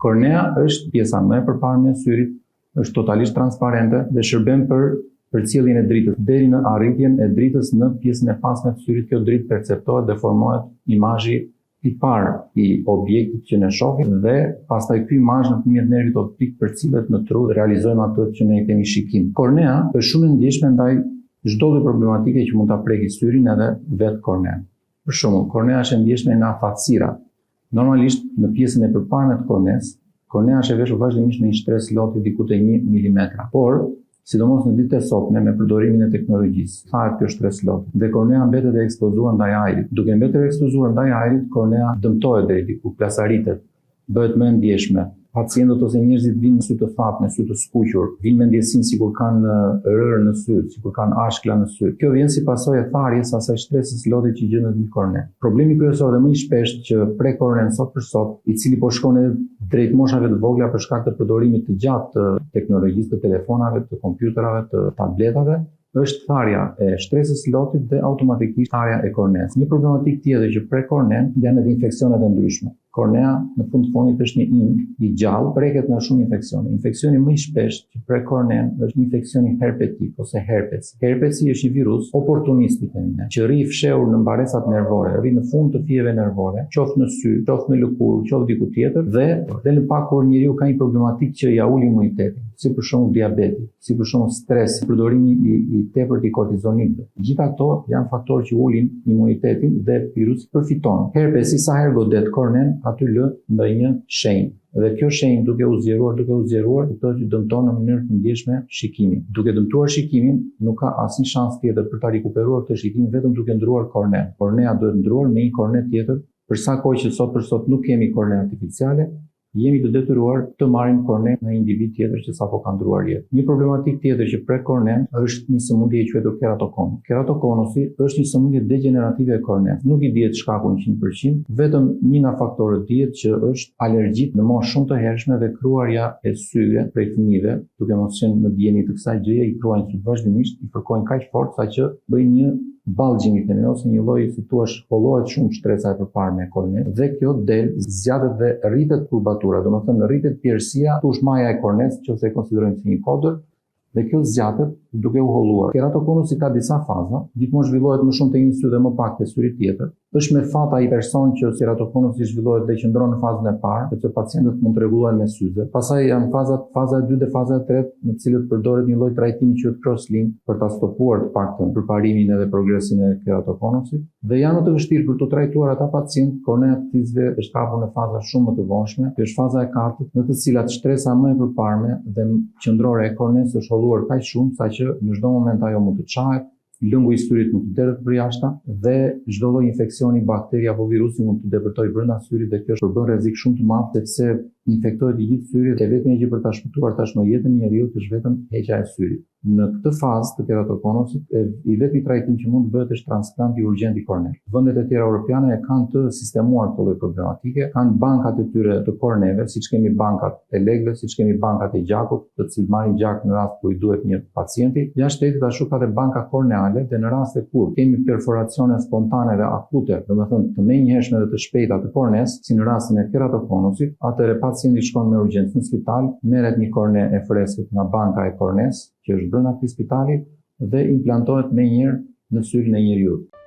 Kornea është pjesa më e përparme e syrit, është totalisht transparente dhe shërben për përcjelljen e dritës deri në arritjen e dritës në pjesën e pasme të syrit. Kjo dritë perceptohet dhe formohet imazhi i parë i objektit që ne shohim dhe pastaj ky imazh nëpërmjet nervit optik përcillet në tru dhe realizojmë atë që ne i themi shikim. Kornea është shumë e ndjeshme ndaj çdo lloj problematike që mund ta preki syrin edhe vetë kornean. Për shembull, kornea është e ndjeshme nga thatësira. Normalisht, në pjesën e përparme të kornesë, kornea është e veshur vazhdimisht me një shtresë loti diku te një milimetra. Por, sidomos në ditët e sotme me përdorimin e teknologjisë, thahet kjo shtresë loti dhe kornea mbetet e ekspozuar ndaj ajrit. Duke mbetur e ekspozuar ndaj ajrit, kornea dëmtohet deri diku, plasaritet, bëhet më e ndjeshme. Pacientët ose njerëzit vijnë me sy të thatë, me sy të skuqur, vijnë me ndjesinë sikur kanë rërë në sy, sikur kanë ashkla në sy. Kjo vjen si pasojë e tharjes së asaj shtresës së lotit që gjendet mbi korne. Problemi kryesor dhe më i shpeshtë që prek kornen sot për sot, i cili po shkon edhe drejt moshave të vogla për shkak të përdorimit të gjatë të teknologjisë, të telefonave, të kompjuterave, të tabletave, është tharja e shtresës së lotit dhe automatikisht tharja e kornesë. Një problematikë tjetër që prek kornen janë edhe infeksionet e ndryshme. Kornea në fund të fundit është një ind i gjallë, preket nga shumë infeksione. Infeksioni më i shpeshtë që prek kornen është infeksioni herpetik ose herpes. Herpesi është një virus oportunist i themi ne, që rri i fshehur në mbaresat nervore, rri në fund të fijeve nervore, qoftë në sy, qoftë në lëkurë, qoftë diku tjetër dhe del në pah kur njeriu ka një problematikë që ia ul imunitetin, si për shembull diabeti. si për shembull stresi, përdorimi i, i tepërt i kortizonitëve. Gjitha këto janë faktorë që ulin imunitetin dhe virusi përfiton. Herpesi sa herë godet kornen, aty lë ndonjë shenjë. Dhe kjo shenjë duke u zgjeruar, duke u zgjeruar, kuptohet që dëmton në mënyrë të ndjeshme shikimin. Duke dëmtuar shikimin, nuk ka asnjë shans tjetër për ta rikuperuar këtë shikim vetëm duke ndruar kornen. Kornea duhet ndruar me një korne tjetër, për sa kohë që sot për sot nuk kemi korne artificiale, jemi të detyruar të marrim korne nga një individ tjetër që sapo ka ndruar jetë. Një problematikë tjetër që prek kornen është një sëmundje e quajtur keratokonus. Keratokonusi është një sëmundje degjenerative e kornes. Nuk i dihet shkaku 100%, vetëm një nga faktorët dihet që është alergjitë në moshë shumë të hershme dhe kruarja e syve prej fëmijëve, duke mos qenë në dijeni të kësaj gjëje, i kruajnë sytë vazhdimisht, i fërkojnë kaq fort saqë bëjnë një bulging i themi ose një lloj si thua hollohet shumë shtresa e përparme e kornes dhe kjo del zgjatet dhe rritet kurbatura, domethënë rritet pjerrësia, thuash maja e kornes, nëse e konsiderojmë si një kodër, dhe kjo zgjatet duke u holluar. Keratokonusi ka disa faza, gjithmonë zhvillohet më shumë te një sy dhe më pak te syri tjetër. Është me fat ai person që keratokonusi zhvillohet dhe qëndron në fazën e parë, sepse pacientët mund të rregullohen me syze. Pastaj janë fazat, faza e dytë dhe faza e tretë, në të cilët përdoret një lloj trajtimi që quhet cross-link për ta stopuar të paktën përparimin edhe progresin e keratokonusit. Dhe janë më të vështirë për t'u trajtuar ata pacientë, kornea të cilëve është kapur në faza shumë më të vonshme, që është faza e katërt, në të cilat shtresa më e përparme dhe qendrore e kornesë është holluar kaq shumë saqë në çdo moment ajo mund të çahet, lëngu i syrit mund të derdhet përjashta dhe çdo lloj infeksioni, bakteri apo virusi mund të depërtojë brenda syrit dhe kjo përbën rrezik shumë të madh sepse infektohet i gjithë syri dhe e vetmja gjë për ta shpëtuar tashmë jetën e njeriut është vetëm heqja e syrit. Në këtë fazë të keratokonusit, i vetmi trajtim që mund të bëhet është transplanti urgjent i korneve. Vendet e tjera europiane e kanë të sistemuar këtë lloj problematike, kanë bankat e tyre të korneve, siç kemi bankat e lekëve, siç kemi bankat e gjakut, të cilët marrin gjak në rast kur i duhet një pacienti. Jashtë shtetit ashtu ka dhe banka korneale dhe në raste kur kemi perforacione spontane dhe akute, domethënë të menjëhershme dhe të shpejta të kornes, si në rastin e keratokonusit, atëherë pacienti shkon me urgjencë në spital, merret një korne e freskët nga banka e kornes, që është brenda këtij spitali dhe implantohet menjëherë në syrin e njeriut.